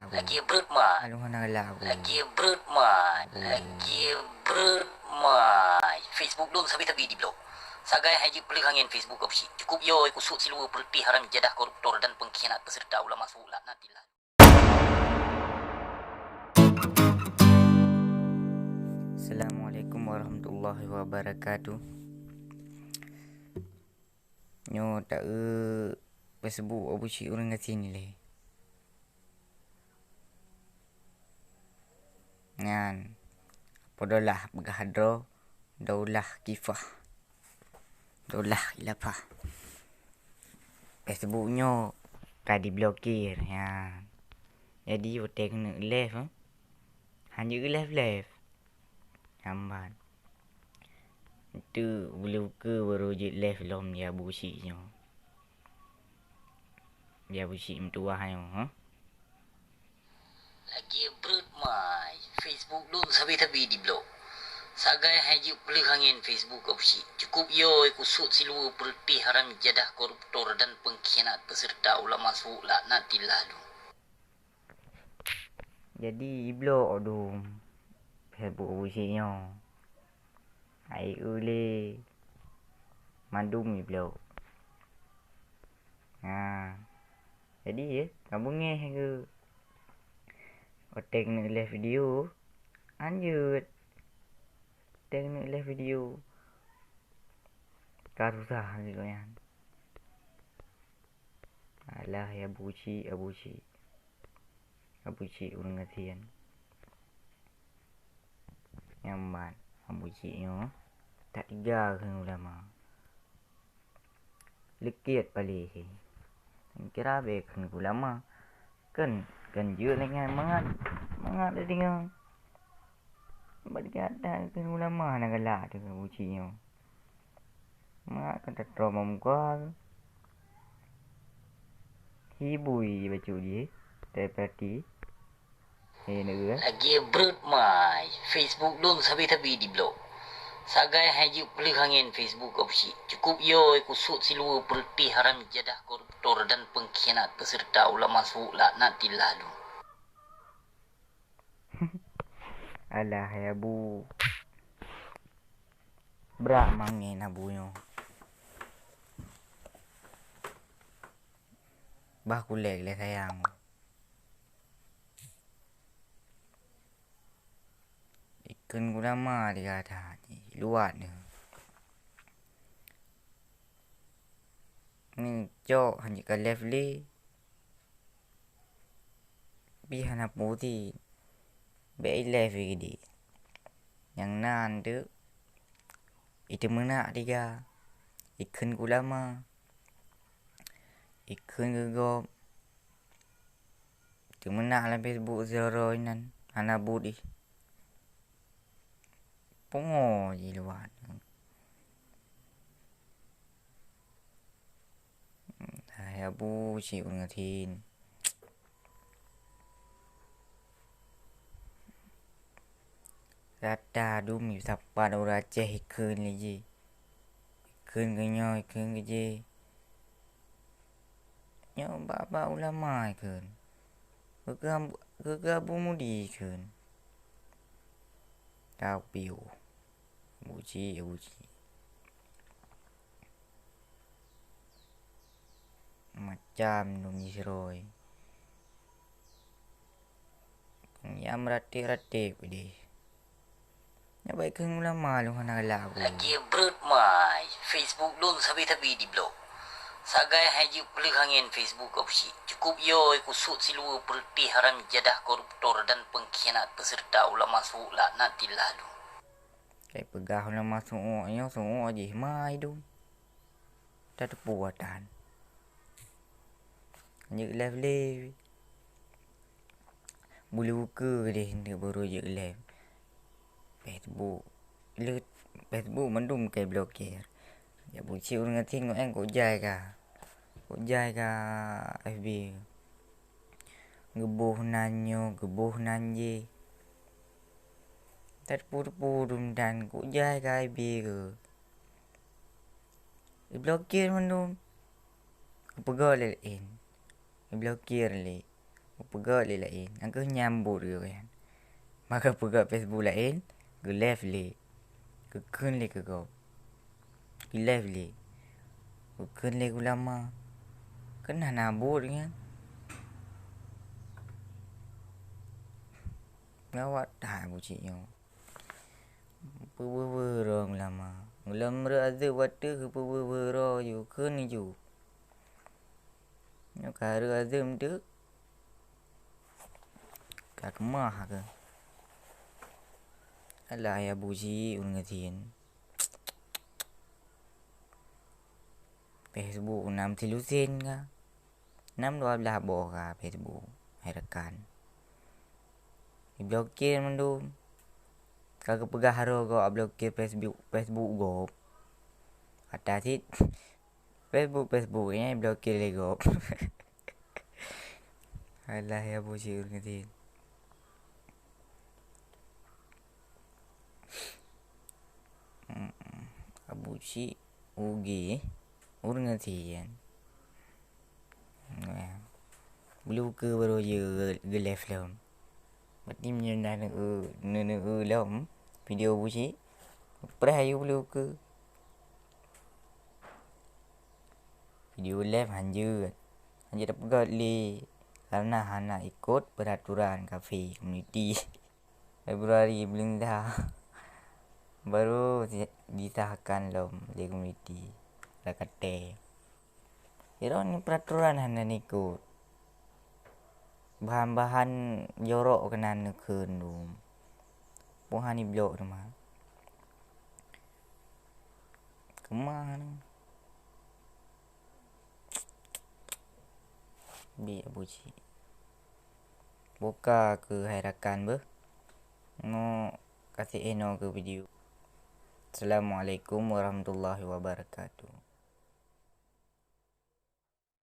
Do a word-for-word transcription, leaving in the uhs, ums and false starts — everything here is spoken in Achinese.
Lagèe breuet mai. Aduh, hana galak aku. Lagèe breuet mai. Lagèe breuet mai. Facebook lôn sabe-sabe diblok. Sagai hai jeuet peuleueh angén Facebook Abusyik. Cukup yo kusut siluweue peureutih haram jadah koruptor dan pengkhianat peserta ulama su' laknatillah. Assalamualaikum warahmatullahi wabarakatuh. Nyoe taeu Facebook Abusyik ureueng gasien ilèe. Nyan, Fadollah peugah droe, Daulah Kifah. Daulah Khilafah. Facebook nyoe ka diblokir, nyan. Jadi, watèe keuneuk live, eh, han jeuet live-live. Nyan ban. Teuk buleue ukeue baru jeuet live lom di Abusyik nyoe. Di Abusyik meutuwah nyoe, ha? Lagèe breuet mai, Facebook lôn sabe-sabe diblok. Sagai hai jeuet peuleueh angén Facebook Abusyik. Cukup yo kusut siluweue peureutih haram jadah koruptor dan pengkhianat peserta ulama su' laknatillah lôn. Jadi, iblok dum Facebook Abusyik nyoe. Hai ulèe mandum iblok. Nah, jadi, ya, ka beungèh keu watèe keuneuk live video, lanjut. Watèe keuneuk live video, ka susah lagèe nyan. Alah, ya Abusyik, Abusyik. Abusyik ureueng gasien. Nyan ban, Abusyik nyoe that teuga kheun ulama. Leukiet paléh. Kira bèk kheun ulama. Kan, kan jeuet lagèe mangat, mangat lé deungoe. Bak gata keu ulama na galak teuh Abusyik nyoe. Mak ka tatroe bak muka keuh. Hibui bacut jih, tai peurati. Eh, na geuh, eh? Lagèe breuet mai, Facebook lôn sabe-sabe diblok. Sagai hai jeuet peuleueh angén Facebook Abusyik. Cukup yo kusut siluweue peureutih haram jadah koruptor dan pengkhianat peserta ulama su' laknatillah lôn. Alah, hai Abu. Brat mangén Abu nyoe. Bah kulèe lé sayang. Ikheun ulama di gata nyoe, luwat nyoe. Neucok hanjeuet ka live lé. Pih hana peue cit. Bèk i live i gede. Nyang na teuk, i teumeunak tiga. Ikheun keu ulama. Ikheun keu gob. Teumeunak lam Facebook sidroe inan, hana buet ih. Pungo jih luwat. Hai Abu, si ureueng gasien. Rata dum sapat ureueng Aceh ikheun lé jih. Ikheun keu nyoe, ikheun keu jih. Nyoe bak-bak ulama ikheun. Keu, keu Abu Mudi ikheun. Tau piôh. Abu Cik, Abu Cik. Macam dum jih sidroe. Nyang meuratéb-ratéb keudeh. Nyoe bèk kheun ulama lôn hana galak Abu. Lagèe breuet mai, Facebook lôn sabe-sabe diblok. Sagai hai jeuet peuleueh angén Facebook Abu Cik. Cukup yo kusut siluweue peureutih haram jadah koruptor dan pengkhianat peserta ulama su' laknatillah lôn. Kai peugah ulama su' nyoe, su' jih mai dum. Tateupeue tan. Jeuet live lé. Bulu keudeh nteuk baru jeuet live. Facebook. Lé Facebook mandum kai blokir. Jak buci ureueng asing ngon kok jai ka. Kok jai ka F B. Geuboh nan nyoe, geuboh nan jéh. Tateupeue-teupeue dum dan kok jai ka F B keuh. Iblokir mandum. Kupeugah lé laén. Iblokir lé. Peugöt lé laén, nyang keuh nyambut geuh nyan. Maka peugöt Facebook laén, geu-live lé. Geukheun lé keu gob. Geu-live lé. Geukheun lé ulama. Keunan abot nyan. Gawat that bucik nyoe. Peubeuh-beuh droe ulama. Ulama reu azeueb watèe keu peubeuh-beuh droe ju kheun ju. Nyoe ka reu azeueb teuk. Ka keumah keuh. Alah ya bucik ureueng gasien. Facebook nam silusen ka. Nam dua blah boh ka Facebook hai rakan. Diblokir mandum. Ka geupeugah harôh gob blokir Facebook, Facebook gob. Ata cit Facebook, Facebook nyan blokir lé gob. Alah ya bucik ureueng gasien. Abu Cik Ugi ureueng gasien. Beli buku baru je ge-live lom. Berarti meunyoe na neu-, neu-, neu-, lom video Abu Cik, preh ayu beli buku. Video live hanjeuet. Hanjeuet tapeugöt lé karena hana ikot peraturan kafe komuniti. Februari buleuen sa baru si-, disahkan lom lé komuniti. Lakatée. Sidroe ni peraturan hana ikot. Bahan-bahan jorok keunan neukheun dum. Peue han iblok teuma. Keumah ni. Bi Abu Cik. Buka keu hai rakan beuh. Ngo kasih eno keu video. Assalamualaikum warahmatullahi wabarakatuh.